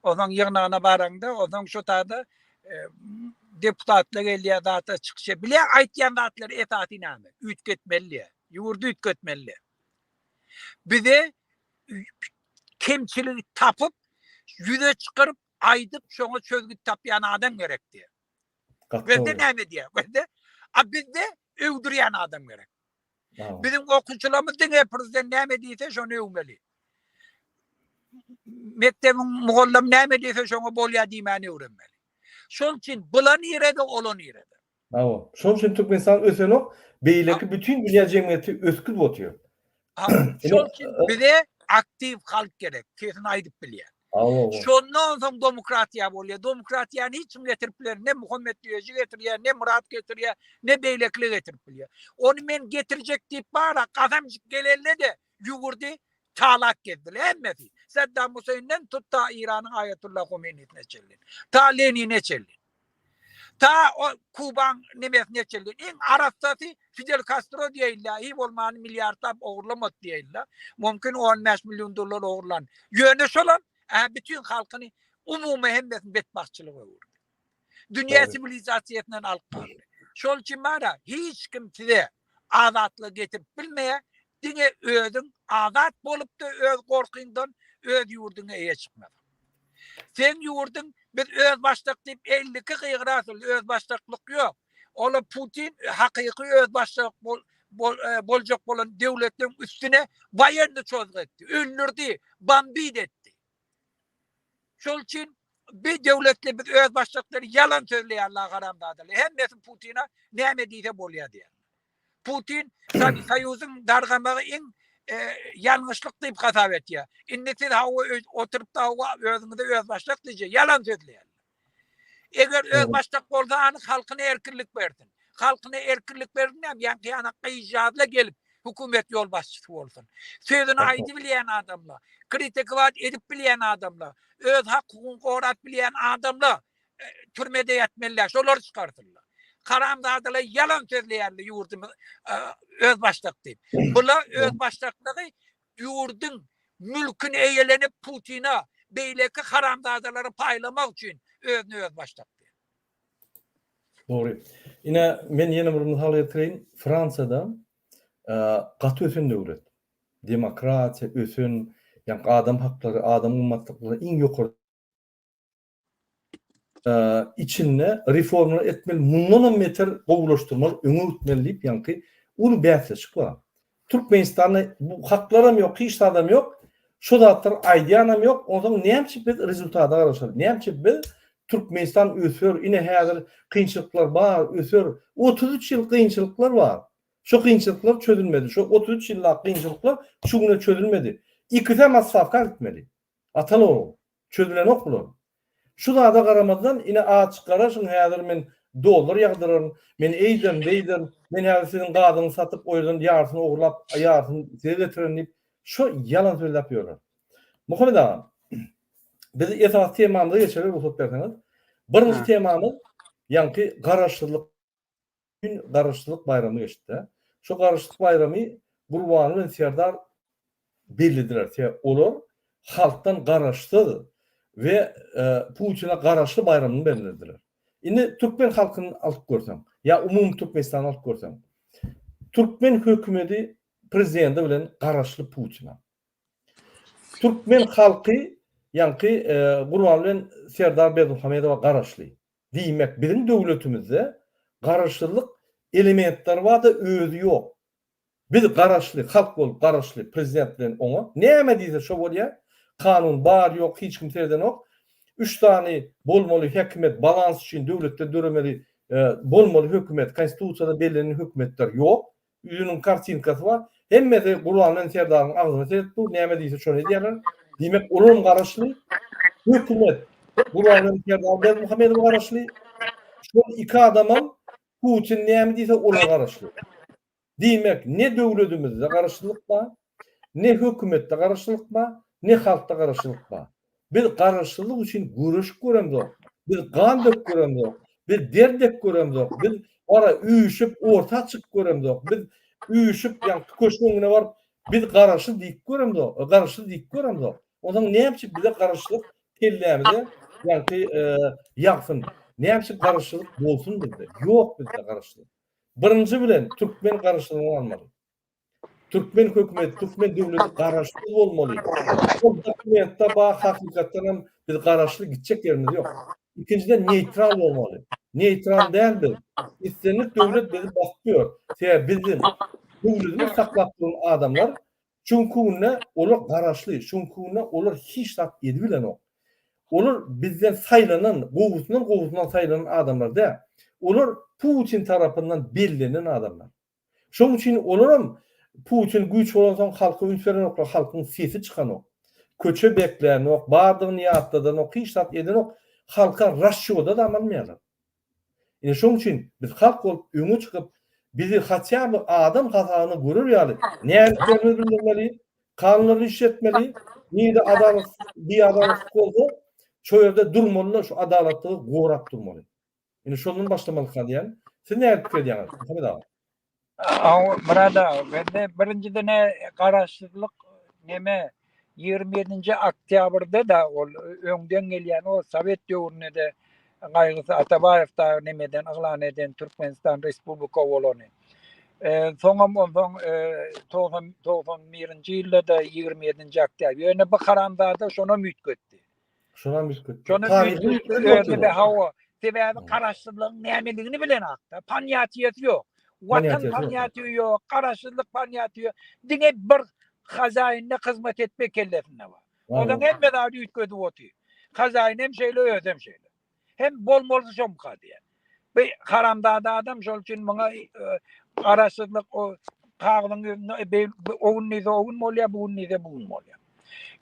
Onsoň ýygnagyna baraňda, onsoň şo taýda deputatlar gelýär, zatlar çykyş edýär. Bilýän aýtýan zatlary esasy näme? Üýtgetmeli diýýär. Ýurdy üýtgetmeli diýýär. Bize kemçiligi tapyp, ýüze çykaryp, aýdyp, şoňa çözgüt tapýan adam gerek diýýär. Bizde näme diýýär? Bizde a bizde öwdürýän adam gerek. Biziň okuwçylarymyz diňe prezident näme diýse şony öwmeli. Mekdebiň mugallymy näme diýse şoňa bolýar diýmäni öwrenmeli. Şonuň üçin bula nirede, ola nirede. Hawa. Şonuň üçin Türkmenistan ösenok, beýleki bütin dünýä jemgyýeti ösgüp otyr. Şonuň üçin bize aktiw halk gerek, sesini aýdyp bilýän. Şondan soň demokratiýa bolýar. Demokratiýany hiç kim getirip biler, ne Muhammet Düýeji getirýär, ne Myrat getirýär, ne beýlekiler getirip bilýär. Ony men getirjek diýip bara gasamjyk gelende-de ýugurdy talak gezdiler hemmesi. Saddam Hüseýinden tut ta Eýranyň Aýatullah Homeýnisine çenli. Ta Lenine çenli. Ta o Kubaň nemesine çenli. Iň arassasy Fidel Kastro diýeýinler, hiý bolmany milliardlap ogurlamady diýeýinler. Mümkin 15 million dollar ogurlan. Ýöne şolam ä bütin halkyny umumy hemmesini betbagtçylyga öwürdi. Dünýä siwilizasiýasyndan alyp galdy. Şol üçin bara hiç kim size azatlygy getirip bilmeýär. Diňe özüň azat bolup-da öz gorkyňdan öz ýurduňa eýe çykmasaň. Seň ýurduň biz özbaşdak diýip 52 gygyrasyl özbaşdaklyk ýok. Ola Putin hakyky özbaşdak bol, bol, e, boljak bolan döwletleriň üstüne waýenny çozgy etdi, öldürdi, bombid etdi. Şol üçin bir döwletli biz özbaşdaklary ýalan sözleýärler haramzadalar. Hemmesi Putina näme diýse bolýar diýýär. Putin Soýuzyň dargamagy iň e, ýalňyşlyk diýip hasap etýär. Indi siz hawa oturyp da hawa özüňize özbaşdak diýjek, ýalan sözleýär. Eger özbaşdak bolsa anyk halkyna erkinlik bersin. Halkyna erkinlik bersin näme? Ýaňky ýana gyjazla gelip hökümet ýolbaşçysy bolsun. Sözüni aýdyp bilýän adamlar, kritikowat edip bilýän adamlar, öz hak hukugyny gorap bilýän adamlar türmede ýatmalylar, şolary çykarsynlar. Haramzadalar ýalan sözleýärler ýurdumyz özbaşdak diýip. Bular özbaşdaklygy ýurduň mülküni eýelenip Putina, beýleki haramzadalara paýlamak üçin özüni özbaşdak diýip. Dogry. Ine, men ýene bir mysal getireýin. Fransiýada gaty ösen döwlet. Demokratiýa ösen, ýagny adam haklary, adam gymmatlyklary iň ýokary içinde reformalar etmeli, mundanam beter gowulaşdyrmaly, öňe gitmeli diýip ýaňky uly bäsleşik bar. Türkmenistanda bu haklaram ýok, hiç zadam ýok. Şu zatlary aýdýanam ýok. Onsoň näme üçin biz rezultata garaşaly? Näme üçin biz Türkmenistan öser, ine häzir kynçylyklar bar, öser. 33 ýyl kynçylyklar bar. Şu kynçylyklar çözülmedi. Şu 33 ýyllap kynçylyklar şu güne çözülmedi. Ikisem otstawka gitmeli. Ataly ogul. Çözülenok bular. Şu zada garamazdan ine açyk garaşyň häzir men dollar ýagdyraryn, men eýderin beýderin, men häzir siziň gazyňyzy satyp o ýerden ýarsyny ogurlap ýarsyny size getirerin diýip şo ýalan sözläp ýörler. Muhammet aga biz esasy temamyza geçeli rugsat berseňiz. Birinji temamyz ýaňky garaşsyzlyk Düýn Garaşsyzlyk baýramy geçdi. Şo Garaşsyzlyk baýramy Gurbanguly bilen Serdar bellediler. Sebäbi olar halkdan garaşsyz we Putine garaşly baýramyny bellediler. Indi türkmen halkyny alyp görseň, ýa umumy Türkmenistany alyp görseň, türkmen hökümeti prezidenti bilen garaşly Putine. Türkmen halky ýaňky Gurbanguly bilen Serdar Berdimuhamedowa garaşly. Diýmek, biziň döwletimizde garaşsyzlyk Elementleri bar-da özi ýok. Biz garaşly, halk bolup garaşly prezident bilen oňa. Näme diýse şo bolýar. Kanun bar ýok hiç kim seredenok. Üç sany bolmaly häkimiýet balans üçin döwletde döremeli bolmaly hökümet konstitusiýada bellenen hökümetler ýok. Ýüzüniň kartinkasy bar. Hemmesi Gurbanguly Serdaryň agzyna seredip dur. Näme diýse şony edýärler. Diýmek olaram garaşly. Hökümet Gurbanguly Serdar Berdimuhamedowa garaşly. Şol iki adamam Putin näme diýse olara garaşly. Diýmek, ne döwledimizde garaşlylyk bar, ne hökümetde garaşlylyk bar, ne halkda garaşlylyk bar. Biz garaşsyzlyk üçin göreşip göremzok, biz gan döküp göremzok, biz der dek göremzok, biz gara üýşüp orta çykyp göremzok, biz üýşüp ýaňky köşgüň öňüne baryp biz garaşsyz diýip göremzok, garaşsyz diýip göremzok. Onsoň näme üçin bize garaşsyzlyk kellämize ýaňky ýagsyn? Näme üçin garaşsyzlyk bolsun bizde? Ýok bizde garaşsyzlyk. Birinji bilen türkmen garaşsyzlygyny almaly. Türkmen hökümeti, türkmen döwleti garaşsyz bolmaly. Şol dokumentde bar hakykatdan hem biz garaşly gitjek ýerimiz ýok. Ikinjiden neýtral bolmaly. Neýtral däl biz. Islendik döwlet bizi basyp ýör. Sebäbi biziň döwletimizi saklap duran adamlar çünki günde olar garaşly, çünki günde olar hiç zat edibilenok. Olar bizden saýlanan, gowusyndan gowusyndan saýlanan adamlar däl. Olar Putin tarapyndan bellenen adamlar. Şonuň üçin olaram Putin güýç bolansoň halka üns berenoklar, halkyň sesi çykanok. Köçe beklänok, bardygyny ýatladanok, hiç zat edenok, halka rasçýoda-da almaýarlar. Ine şonuň üçin biz halk bolup öňe çykyp, bizi haçan bir adam hasabyna görer ýaly nägiliklerimizi bildirmeli, kanunlary işletmeli, nirede adalatsyz, biadalatlyk bolsa, şo ýerde durmaly-da, şu adalatlygy gorap durmaly. Ine şondan başlamalyka diýýän. Siz nähili pikir edýäňiz, Muhammet aga? Aw, Myrat aga, bende birinjiden garaşsyzlyk neme 27-nji oktýabrda-da ol öňden gelýän o sowet döwründe-de Gaýgysyz Atabaýew dagy nemeden yglan eden Türkmenistan respublika bolany. Soňam onsoň 90 91-nji ýylda-da 27-nji oktýabr. Ýöne bu haramzada şonam üýtgetdi. Şonam üýtgetdi. Şonam üýtgetdi. Hawa, sebäbi garaşsyzlygyň nämeligini bilenakda, ponýatiýasy ýok. Watan ponýatiýa ýok, garaşsyzlyk ponýatiýa ýok. Diňe bir hazaýyna hyzmat etmek kellesinde bar. Onuň hemme zady üýtgedip otyr. Hazaýyn hem şeýle, özem şeýle. Hem bolmalysy şomka diýýär. Bu haramzada adam şol üçin muňa e, garaşsyzlyk o kagyzyň ýüzünde e, o gün diýse o gün bolýar, bu gün diýse bu gün bolýar.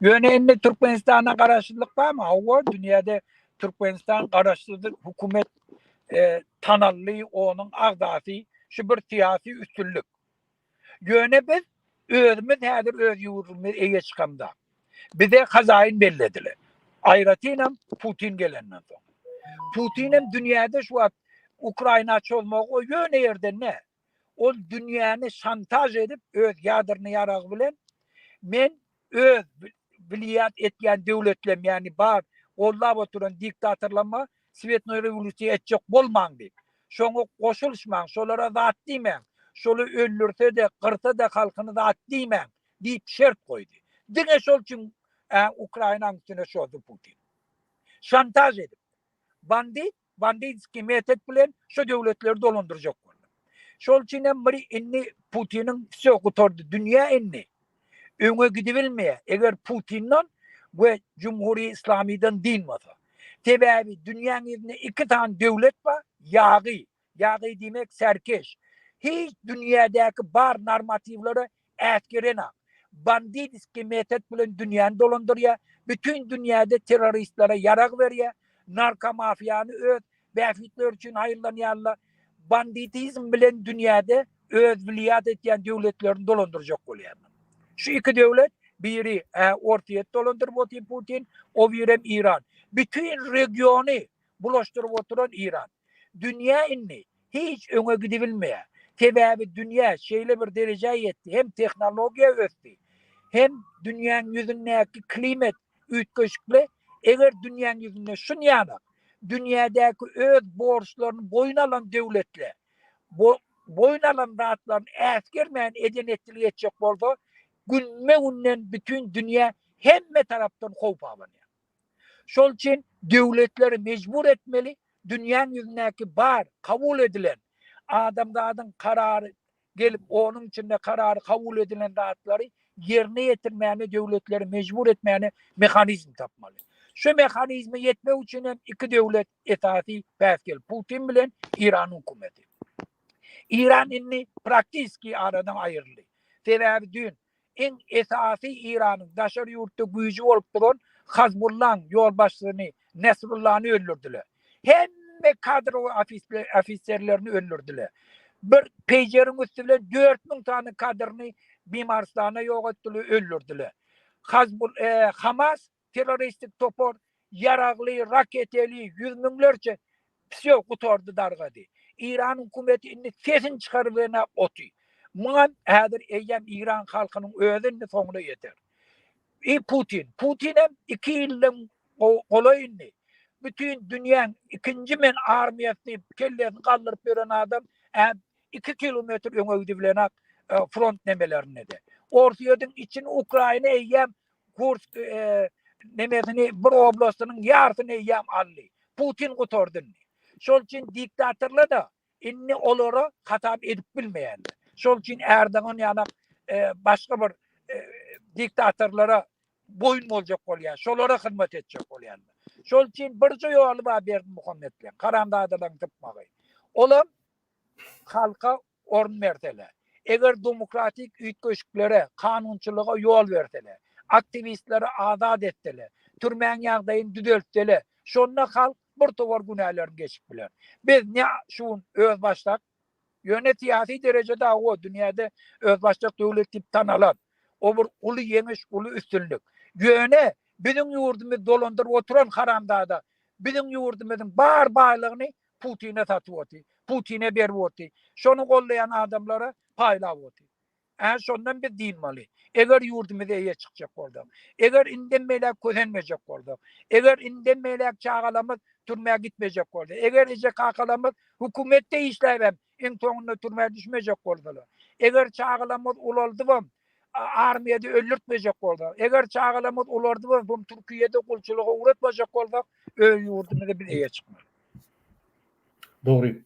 Ýöne indi Türkmenistanda garaşsyzlyk barmy? Hawa, dünýäde Türkmenistan garaşsyzlyk hökümet e, tanaldy, onuň agzasy şu bir syýasy üstünlik. Ýöne biz özümiz häzir öz ýurdumyza eýe çykamda. Bize hazaýyn bellediler. Aýratynam Putin gelenden soň. Putin hem dünýäde şu wagt Ukraina çozmagy o ýöne ýerden ne? Ol dünýäni şantaž edip öz ýadrny ýaragy bilen men öz wliýat etýän döwletlem ýagny bar gollap oturan diktatorlama svetnoý rewolýusiýa etjek bolmaň diýip. Şoňa goşulyşmaň, şolara zat diýmäň, şoly öldürse-de, gyrsa-da halkyny zat diýmäň diýip şert goýdy. Diňe şol üçin Ukrainanyň üstüne çozdy Putin. Şantaž edip. Bandit, banditskiý metod bilen şu döwletleri dolandyrjak boldy. Şol üçin hem bir indi Putiniň wsё gutardy dünýä indi. Öňe gidibilmeýär. Eger Putinden we Jumhuri Islamydan dynmasa. Sebäbi dünýäň ýüzünde iki sany döwlet bar, ýagy, ýagy diýmek serkeş. Hiç dünýädäki bar normatiwlere äsgerenak. Banditskiý metod bilen dünýäni dolandyrýar, bütin dünýäde terroristlere ýarag berýär, narkomafiýany öz bähbitleri üçin haýyrlanýarlar. Banditizm bilen dünýäde öz wliýat etýän döwletlerini dolandyrjak bolýarlar. Şu iki döwlet, biri Orsýet dolandyryp otyr Putin, o birem Iran. Bütin regiony bulaşdyryp oturan Iran. Dünýä indi hiç öňe gidibilmeýär. Sebäbi dünýä şeýle bir derejä ýetdi, hem tehnologiýa ösdi, hem dünýäň ýüzündäki klimat üýtgeşikli. Eger dünýäň ýüzünde şunýanak dünýädäki öz borçlaryny boýun alan döwletler boýun alan zatlaryny äsgermän eden-etdilik etjek bolsa, günbe-günden bütin dünýä hemme tarapdan howp abanýar. Şol üçin döwletleri mejbur etmeli, dünýäň ýüzündäki bar kabul edilen. adamzadyň karary gelip onuň içinde karary kabul edilen zatlary ýerine ýetirmäne döwletleri mejbur etmäne mehanizm tapmaly. Şu mehanizme ýetmek üçin hem iki döwlet esasy päsgel Putin bilen Iran hökümeti. Iran indi praktiski aradan aýryldy. Sebäbi düýn iň esasy Iranyň daşary ýurtda güýji bolup duran Hazbullaň ýolbaşçysyny Nesrullany öldürdiler. Hemme kadrowy ofiserlerini öldürdiler. Bir peýjeriň üsti bilen 4000 sany kadryny bimarystana ýok etdiler, öldürdiler. Hazbul e, Hamas terroristik topar ýaragly, raketeli ýüz müňlerçe Wsýo gutardy dargady. Iran hökümeti indi sesini çykaryberene oty. Muňam häzir eýýäm Iran halkynyň özi indi soňuna ýeter. I Putin. Putinem iki ýyldan golaý indi. Bütin dünýäň ikinji men armiýasy diýip kellesini galdyryp ýören adam ä iki kilometr öňe gidibilenak front nemelerinde-de. Orsýetiň içini Ukraina eýýäm Kursk nemesini bir oblastynyň ýarsyny eýýäm aldy. Putin gutardy indi. Şol üçin diktatorlar-da indi olara hasap edip bilmeýärler. Şol üçin Erdogan ýanak başga bir diktatorlara boýun boljak bolýar. Şolara hyzmat etjek bolýarlar. Şol üçin birje ýoly bar Berdimuhamet bilen haramzadalaryň sypmagy. Olam halka orun berseler, eger demokratik üýtgeşiklere, kanunçylyga ýol berseler, aktiwistleri azat etseler, türmäň ýagdaýyny düzeltseler, şonda halk bir towar günälerini geçip biler. Biz ne şu gün özbaşdak, ýöne syýasy derejede hawa dünýäde özbaşdak döwlet diýip tanalan. O bir uly ýeňiş, uly üstünlik. Ýöne biziň ýurdumyzy dolandyryp oturan haramzada biziň ýurdumyzyň bar baýlygyny Putine satyp oty. Putine berip oty. Şony gollaýan adamlara paýlap oty. Ä şondan biz dynmaly. Eger ýurdumyza eýe çykjak bolsak. Eger indem beýläk kösenmejek bolsak. Eger indem beýläk çagalarymyz türmä gitmejek bolsa. Eger eje-kakalarymyz hökümetde işläbem iň soňunda türmä düşmejek bolsalar. Eger çagalarymyz ulaldybam armiýada öldürtmejek bolsak. Eger çagalarymyz ulardybam bu Türkiýede gulçulyga ugratmajak bolsak, öz ýurdumyza biz eýe çykmaly. Dogry.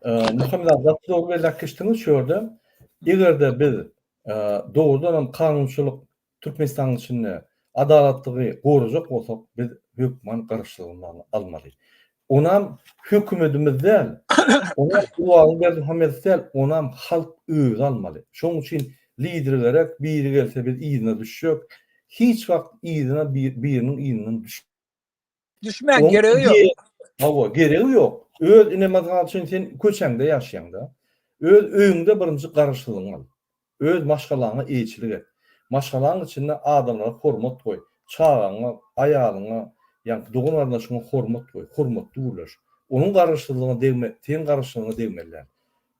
Muhammet aga gaty dogry belläp geçdiňiz şu ýerde. Eger-de biz dogrudan hem kanunçylyk Türkmenistanyň içinde adalatlygy gorajak bolsak, biz hökman garaşsyzlygymyzy almaly. Onam hökümetimiz däl, onam Gurbanguly Berdimuhamedow däl, onam halk özi almaly. Şonuň üçin lider gerek, biri gelse biz yzyna düşjek. Hiç wagt yzyna biriniň yzyndan düş. Düşmäň geregi ýok. Hawa, geregi ýok. Öz ine mysal üçin sen köçäňde ýaşaýaňda, öz öýüňde birinji garaşsyzlygyňy al. Öz maşgalaňa eýeçilik et. Maşgalaň içinde adamlara hormat goý. Çagaňa, aýalyňa, ýaňky dogan-garyndaşyňa hormat goý, hormatly gürleş. Onuň garaşsyzlygyna degme, seň garaşsyzlygyňa degmeli däl.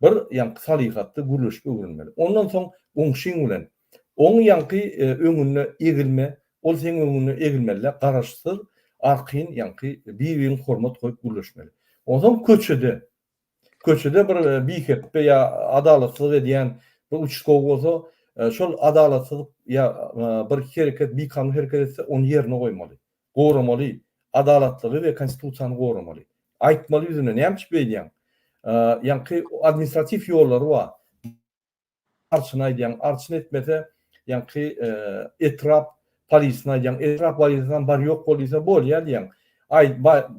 Bir ýaňky salyhatly gürleşip öwrenmeli. Ondan soň goňşyň bilen Oň ýaňky öňünde egilme, ol seň öňünde egilmeli däl, garaşsyz, arkaýyn ýaňky bir-biriňe hormat goýup gürleşmeli. Onsoň köçede, köçede bir bihepbe ýa adalatsyzlyk edýän bir uçastkowy bolsa, şol adalatsyzlyk ýa bir hereket, bikanun hereket etse, ony ýerine goýmaly. Goramaly, adalatlygy we konstitusiýany goramaly. Aýtmaly ýüzüne, näme üçin beýdýäň? Ýaňky administratiw ýollary bar. Arçyna aýdýaň, arçyn etmese, ýaňky etrap polisine aýdýaň, etrap polisinem bar ýok bol diýse, bolýar diýýäň. Aý,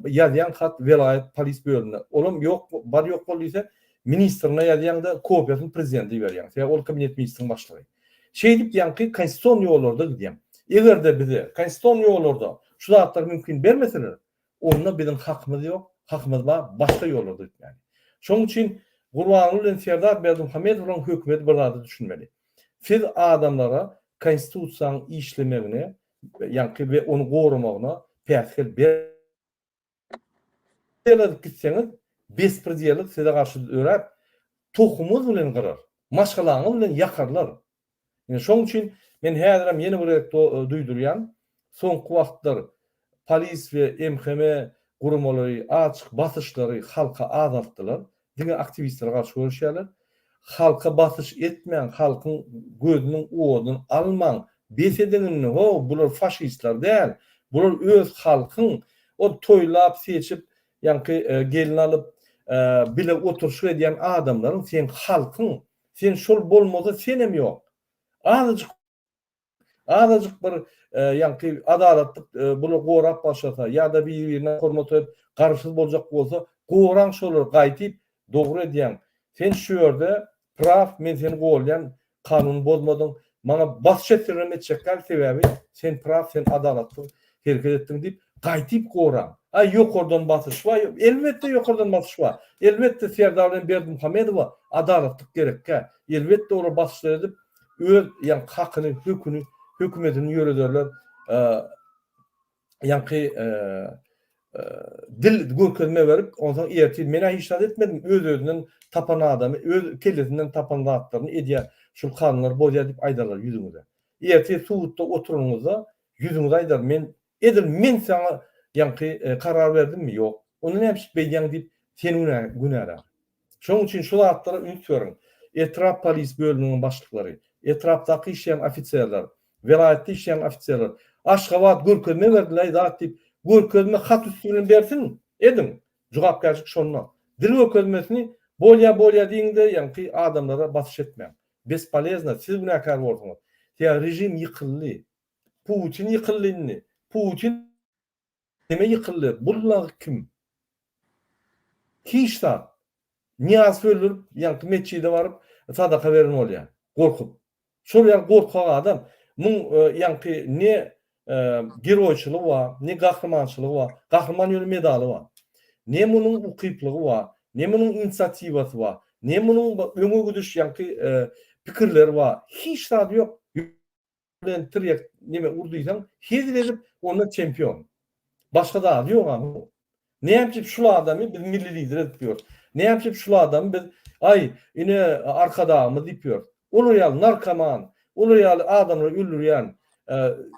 ýazýaň hat welaýat polis bölümine. Olam ýok, bar ýok bol diýse, ministrine ýazýaň-da, kopiýasyny prezidente iberýäň. Sebäbi ol kabinet ministriň başlygy. Şeýdip ýaňky konstitusion ýollarda gidýäň. Eger-de bize konstitusion ýollarda şu zatlary mümkin bermeseler, Onda biziň hakymyz ýok, hakymyz bar başga ýollarda gitmäge. Şonuň üçin Gurbanguly bilen Serdar Berdimuhamedowlaryň hökümeti bir zada düşünmeli. Siz adamlara konstitusiýanyň işlemegine ýaňky we ony goramagyna päsgel berip gitseňiz bespredellik size garşy döräp tohumyňyz bilen gyrar, maşgalaňyz bilen ýakarlar. Ine şoň üçin men häzirem ýene bir gezek duýdurýan, soňky wagtlar polis we MHM guramalary azjyk basyşlary halka azaltdylar, diňe aktiwistlere garşy göreşýärler. Halka basyş etmäň, halkyň gözüniň oduny almaň, bes ediň indi how, bular faşistler däl, bular öz halkyň, ol toýlap, seçip, Ýaňky gelin alyp, bile oturyşyk edýän adamlaryň, seň halkyň, sen şol bolmasa senem ýok. Azajyk Azajyk bir ýaňky adalatlyk bular gorap başlasa ýa-da bir-birine hormat goýup garaşsyz boljak bolsa goraň şolary gaýtyp dogry edýäň sen şu ýerde praw men seni golýan kanuny bozmadyň maňa basyş etselerem etjek däl sebäbi sen praw sen adalatly hereket etdiň diýip gaýtyp goraň aý ýokardan basyş bar elbetde ýokardan basyş bar elbetde Serdar bilen Berdimuhamedowa adalatlyk gerekkä elbetde olar basyşlar edip öz ýaňky hakyny, höküni, hökümetini ýörederler. Ýaňky dil görkezme berip, onsoň ertir men-ä hiç zat etmedim, öz-özünden tapan adamy, öz kellesinden tapan zatlaryny edýär, şul kanunlary bozýar diýip aýdarlar ýüzüňize. Ertir sudda oturanyňyzda ýüzüňize aýdar, men edil men saňa ýaňky karar berdimmi? Ýok. Onda näme üçin beýdýäň diýip seni günälär. Şonuň üçin şu zatlara üns beriň. Etrap polis bölüminiň başlyklary, etrapdaky işleýän ofiserler, welaýatda işleýän ofiserler, Aşgabat görkezme berdiläý zat diýip, görkezme hat üsti bilen bersin, ediň. Jogapkärçilik şonda. Dil görkezmesini bolýa bolýa diýiň-de, ýaňky adamlara basyş etmäň. Bespolezno, siz günäkär borsuňyz. Sebäbi režim ýykyldy. Putin ýykyldy indi. Putin Neme ýykyldy? Bullagy kim? Hiç zat. Nyýazowy öldürip, ýaňky metjide baryp sadaka beren bolýar. Gorkup. Şol ýaly gorkak adam. Muň ýaňky ne geroýçylygy bar, ne gahrymançylygy bar. Gahryman ýöne medaly bar. Ne munuň ukyplygy bar, ne munuň inisiatiwasy bar, ne munuň öňe gidiş ýaňky pikirleri bar. Hiç zady ýok. bilen tirýek neme ur diýseň hezil edip onda çempion. Başga zady ýok a. Näme üçin şul adamy biz milli lider edip ýörüs? Näme üçin şul adamy biz aý ine arkadagymyz diýip ýörüs? Olar ýaly narkoman, olar ýaly adamlary öldürýän,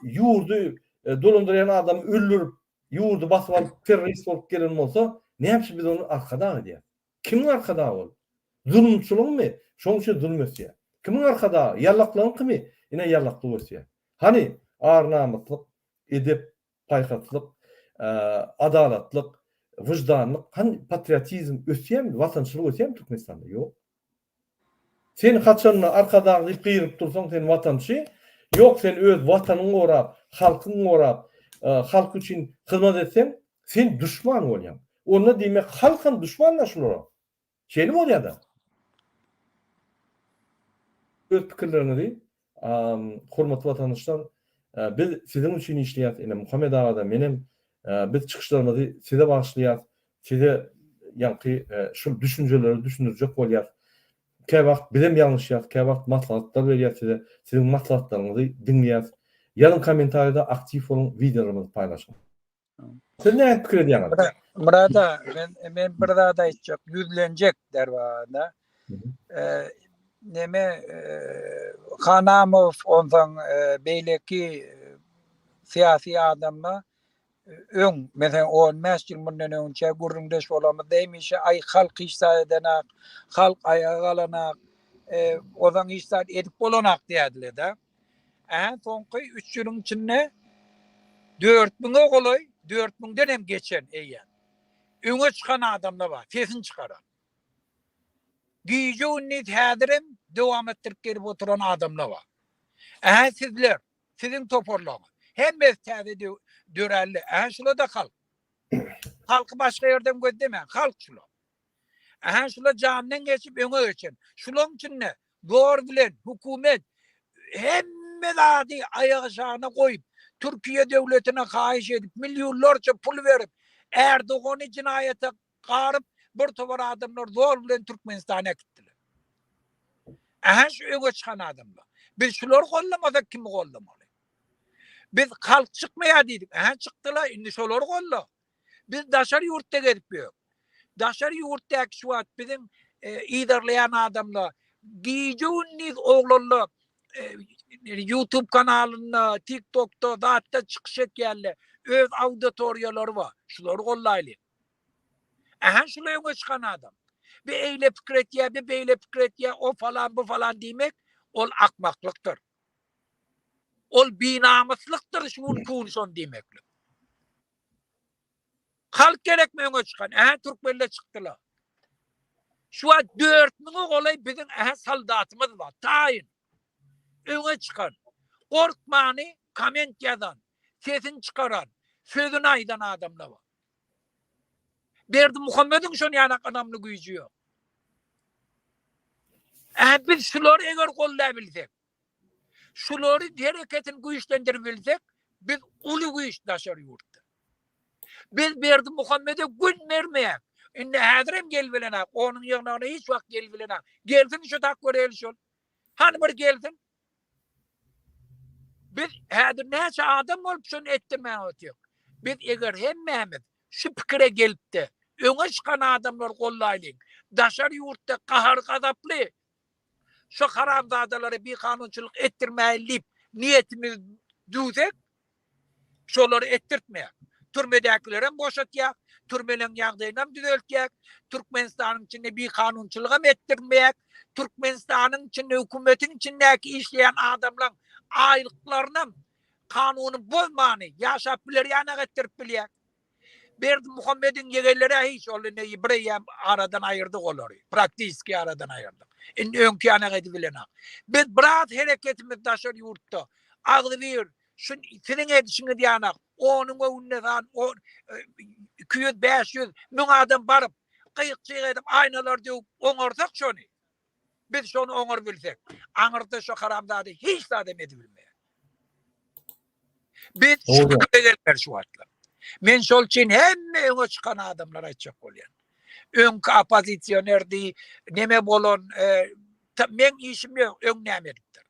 ýurdy dolandyrýan adamy öldürip, ýurdy basyp alyp terrorist bolup gelen bolsa, näme üçin biz ony arkadag edýäs? Kimiň arkadagy ol? Zulumçylygyňmy? Şoň üçin zulum ösýär. Kimiň arkadagy? Ýallaklaryňkymy? Ine ýallaklyk ösýär. Hany, ar-namyslyk, edep, paýhaslyk, adalatlyk, wyždanlyk, hany patriotizm ösýärmi, watançylyk ösýärmi Türkmenistanda? Ýok. Sen haçanda Arkadag diýip gygyryp dursaň sen watançy, ýok sen öz watanyňy gorap, halkyňy gorap, halk üçin hyzmat etseň sen duşman bolýaň. Onda diýmek halkam duşman-da şulara. Şeýle bolýada. Öz pikirleriňizi hormatly watandaşlar biz siziň üçin işleýäs ine Muhammet agada menem biz çykyşlarymyzy size bagyşlaýas size ýaňky şul düşünjeleri düşündirjek bolýas. Käwagt bizem ýalňyşýas, käwagt maslahatlar berýäs size, siziň maslahatlaryňyzy diňleýäs. Ýazyň kommentariýada aktiw boluň, wideolarymyzy paýlaşyň. Siz näme pikir edýäňiz? Murada, men men bir zat aýtjak, ýüzlenjek derwada. Neme Hanamow onsoň beýleki syýasy adamlar Öň, meselem, on bäş ýyl mundan öňçä gürrüňdeş bolamyzda hemişe aý halk hiç zat edenak, halk aýaga galanak, ozaň hiç zat edip bolanak diýerdiler-de. Ä soňky üç ýylyň içinde dört müňe golaý, dört müňden hem geçen eýýäm. Öňe çykan adamlar bar, sesini çykaran. Gije-gündiz häzirem dowam etdirip gelip oturan adamlar bar. Ä sizler, Siziň toparlaryňyz. Hemmesi täze döräldi. Ähä şula-da halk. Halky başga ýerden gözlemäň. Halk şula. Ähä şula jandan geçip öňe geçen. Şulaň içinde zor bilen hökümet hemme zady aýagaşagyna goýup, Türkiýe döwletine haýyş edip, millionlarça pul berip, Erdogany jenaýata garyp, bir topar adamlar zor bilen Türkmenistana äkitdiler. Ähä şu öňe çykan adamlar. Biz şulary gollamasak kimi gollamaly? Biz halk çykmaýar diýdik. Ähä çykdylar, indi şolary golla. Biz daşary ýurtda gezip ýörük. Daşary ýurtdaky şu wagt biziň e, yzarlaýan adamlar gije-gündiz oglanlar e, YouTube kanalynda, TikTokda, zatda çykyş etýärler. Öz auditoriýalary bar. Şulary gollaýly. Ähä şul öňe çykan adam. Bir eýle pikir etýär, bir beýle pikir etýär, o falan, bu falan diýmek, ol akmaklykdyr. Ol binamyslykdyr şu günki gün şony diýmeklik. Halk gerekmi öňe çykan? Ähä türkmenler çykdylar. Şu wagt 4000-e golaý biziň ähä soldatymyz bar, taýyn. Öňe çykan, gorkmany komment ýazan, sesini çykaran, sözüni aýdan adamlar bar. Berdimuhamediň şony ýanak ynamly güýji ýok. Ä biz şulary eger gollabilsek, şulary hereketini güýçlendiribilsek, biz uly güýç daşary ýurtda. Biz Berdimuhamede gün bermeýäk. Indi häzir hem gelibilenak, onuň ýygnagyna hiç wagt gelibilenak. Gelsin şu tak göreli şol. Hany bir gelsin. Biz häzir näçe adam bolup şony etdirmän otyr. Biz eger hemmämiz şu pikire gelip-de, öňe çykan adamlary gollaýlyň, daşary ýurtda gahar-gazaply şu haramzadalara bikanunçylyk etdirmäýin diýip niýetimizi düwsek, Şolary etdirtmeýär. Türmedäkilerem boşatýar, türmeleň ýagdaýynam düzeltýär, Türkmenistanyň içinde bikanunçylygam etdirmeýär, Türkmenistanyň içinde hökümetiň içindäki işleýän adamlaň aýlyklarynam kanuny bozmany ýaşap biler ýanak etdirip bilýär. Berdimuhamediň ýegenleri-ä hiç, ol indi bir eýýäm aradan aýyrdyk olary. Praktiski aradan aýyrdyk. Indi öňki ýanak edibilenak. Biz biraz hereketimiz daşary ýurtda agzybir şu siziň edişiňiz ýanak onuň öňünde san 200, 500, 1000 adam baryp gyýyk-çyýyk edip aýnalary döwüp oňarsak şony. Biz şony oňar bilsek, aňyrda şu haramzada hiç zat hem edibilmeýär. Biz şu pikire gelmeli şu wagtlar. Men şol üçin hemme öňe çykan adamlara aýtjak bolýan. Öňki oppozisionerdi, neme bolan, e, meň işim ýok, öň näme edipdir.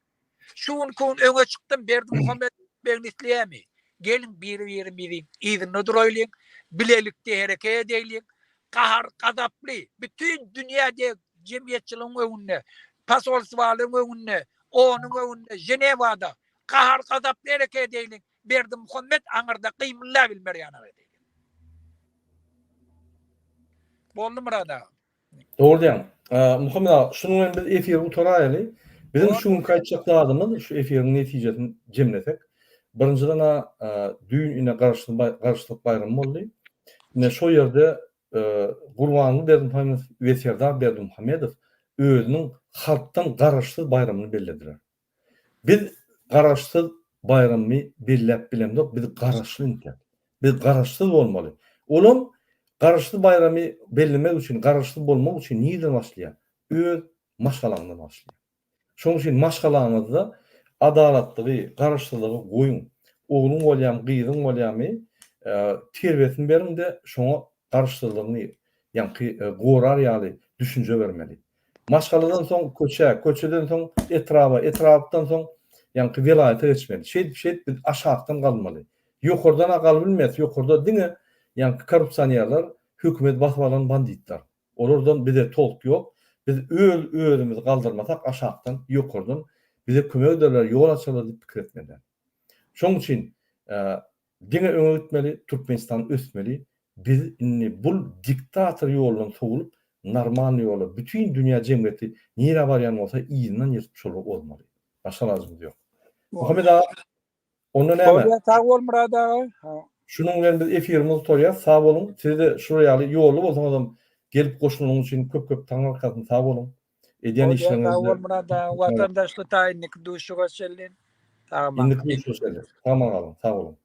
Şu günki gün öňe çykdym, Berdimuhamet begini isleýärmi? Geliň biri-birimiziň yzynda duraýlyň, bilelikde hereket edeýliň. Gahar, gazaply, bütin dünýä jemgyýetçiligiň öňünde, posolstwalaryň öňünde, OON-yň öňünde, Ženewada gahar, gazaply hereket edeýliň. Berdimuhamet aňyrda gymyldabilmer ýanak edeýliň. Boldy Myrat aga. Dogry diýýäň. Muhammet aga, şunuň bilen biz efiri gutaraýaly. Biziň şu günki aýtjak zadymyz, şu efiriň netijesini jemlesek. Birinjiden-ä düýn ine Garaşsyz Garaşsyzlyk baýramy boldy. Ine şo ýerde Gurbanguly Berdimuhamedow we Serdar Berdimuhamedow özüniň halkdan garaşsyz baýramyny bellediler. Biz garaşsyz baýramyny belläp bilemzok, biz garaşly intäk. Biz garaşsyz bolmaly. Olam garaşsyz baýramy bellemek üçin, garaşsyz bolmak üçin nirden başlaýar? Öz maşgalaňdan başlaýar. Şonuň üçin maşgalaňyzda adalatlygy, garaşsyzlygy goýuň. Ogluň bolýamy, gyzyň bolýamy, terbiýesini beriň-de, şoňa garaşsyzlygyny, ýaňky gorar ýaly düşünje bermeli. Maşgaladan soň köçä, köçeden soň etraba, etrapdan soň ýaňky welaýata geçmeli. Şeýdip, şeýdip biz aşakdan galmaly. Ýokardan-a galybilmeris, ýokarda diňe ýaňky korrupsionerler, hökümeti basyp alan banditler. Olardan bize tolk ýok. Biz öz özümizi galdyrmasak aşakdan, ýokardan bize kömek ederler, ýol açarlar diýip pikir etmeli. Şonuň üçin Diňe öňe gitmeli Türkmenistan ösmeli biz indi bul diktator ýolundan sowulyp normalny ýola bütin dünýä jemgyýeti nirä barýan bolsa yzyndan ýetip şola ozmaly başga alajymyz ýok Muhammet aga onda näme Bolýa sag bol Myrat aga. Şunuň bilen biz efirimizi gutarýas sag boluň sizede şular ýaly ýolly bolsaňyzam gelip goşulanyňyz üçin köp köp taňyrkasyn sag boluň edýän Bolýa sag işleriňizde bol Myrat aga watandaşly ta indiki duşuşyga çenli. Sag Indiki duşuşyga çenli sag galyň sag boluň.